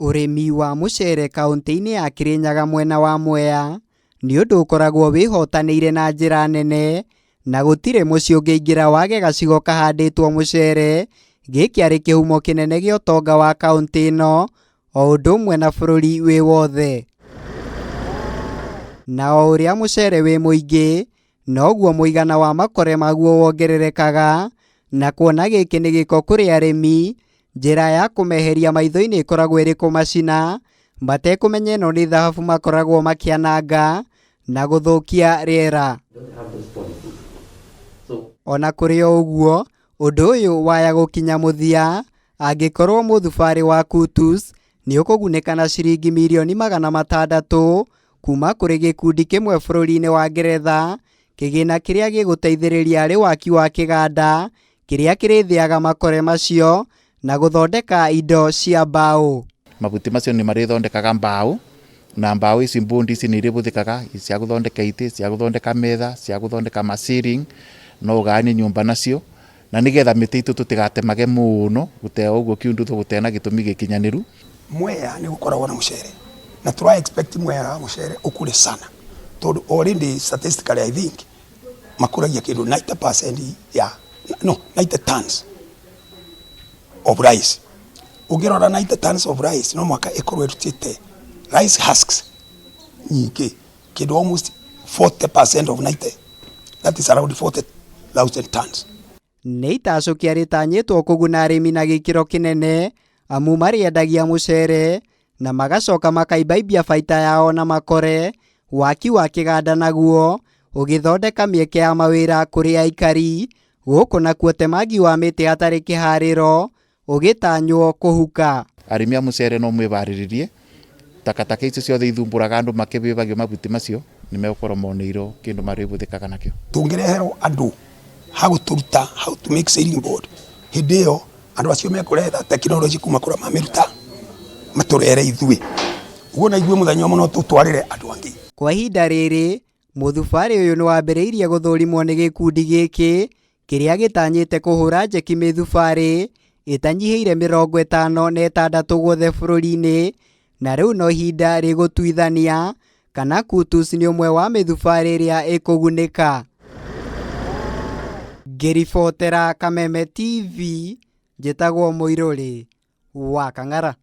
Ũrĩmi wa mũcere kauntĩ-inĩ ya Kĩrĩnyaga mwena wa Mwea nĩ ũndũ ũkoragwo wĩhotanĩire na njĩra nene na gũtirĩ mũciĩ ũngĩingĩra wage gacigo kahandĩtwo mũcere, gĩkĩ arĩ kĩhumo kĩnene gĩa ũtonga wa kauntĩ ĩno o ũndũ ũmwe na bũrũri wĩ wothe. Na o ũrĩa mũcere wĩ mũingĩ, noguo mũigana wa makore maguo wongererekaga, na kuona gĩkĩ nĩ gĩko kũrĩ arĩmi, njĩra ya kũmeheria maitho-inĩ ĩkoragwo ĩrĩ kũmacina, matekũmenya ĩno nĩ thahabu makoragwo makĩananga na gũthũkia rĩera. Ona kũrĩ o ũguo, ũndũ ũyũ waya gũkinya mũthia angĩkorwo mũthubarĩ wa Kutus nĩ ũkũgunĩka na ciringi mirioni 600 kuma kũrĩ gĩkundi kĩmwe bũrũri-inĩ wa Ngeretha, kĩgĩna kĩrĩa gĩgũteithĩrĩria harĩ waki wa kĩganda kĩrĩa kĩrĩthĩaga makore macio na gũthondeka indo cia mbaũ. Mabuti macio nĩ marĩthondekaga mbaũ, na mbaũ ici mbundi ici nĩ irĩbũthĩkaga cia gũthondeka itĩ, cia gũthondeka metha, cia gũthondeka ma ceiling, no ũgayanie nyũmba nacio, na nĩgetha mĩtĩ itũ tũtigatemage mũno, gũte ũguo kiundutho gũtena gĩtũmi gĩkinyanĩru. Mwea nĩ gũkoragwo na mũcere na tũra expect mwea wa mũcere ũkũre sana tondũ already statistically I think makũragia kĩndũ 90% ya no 90 tons of rice. Ũngĩrora 90 tons of rice no mũhaka ĩkorwo ĩrutĩte rice husks nyingĩ kĩndũ almost 40% of 90, that is around 40,000 tons. Nĩ itacũkia rĩtanyĩtwo kũguna arĩmi na gĩkĩro kĩnene amu marĩendagia mũcere na magacoka makaimbaimbia baita yao na makore, waki wa kĩganda naguo ũgĩthondeka mĩeke ya mawĩra kũrĩ aikari, gũkũ nakuo ũtemangi wa mĩtĩ hatarĩ kĩharĩro ũgĩtanywo kũhuka. Arĩmi a mũcere no mwĩbarĩrĩrie, takataka icio ciothe ithumbũraga andũ makĩbĩbagio mabuti macio, nĩ megũkorwo moneirwo kĩndũ marĩbũthĩkaga nakĩo. Tũngĩreherwo andũ ha gũtũruta how to make ceiling board, hĩndĩ ĩyo andũ acio mekũretha tekinoronjĩ kuma kũrĩa mamĩruta matũrehere ithuĩ, ũguo na ithuĩ mũthenya ũmwe no tũtwarĩre andũ angĩ. Kwa ihinda rĩrĩ, mũthubarĩ ũyũ nĩ wambĩrĩirie gũthũrimwo nĩ gĩkundi gĩkĩ kĩrĩa gĩtanyĩte kũhũra njeki mĩthubarĩ ĩtanyihĩire 56 guothe bũrũri-inĩ, na rĩu no ihinda rĩgũtuithania kana Kutus nĩ ũmwe wa mĩthubarĩ ĩrĩa ĩkũgunĩka. Ngĩribotera Kameme TV, njĩtagwo Mũirũrĩ wa Kang'ara.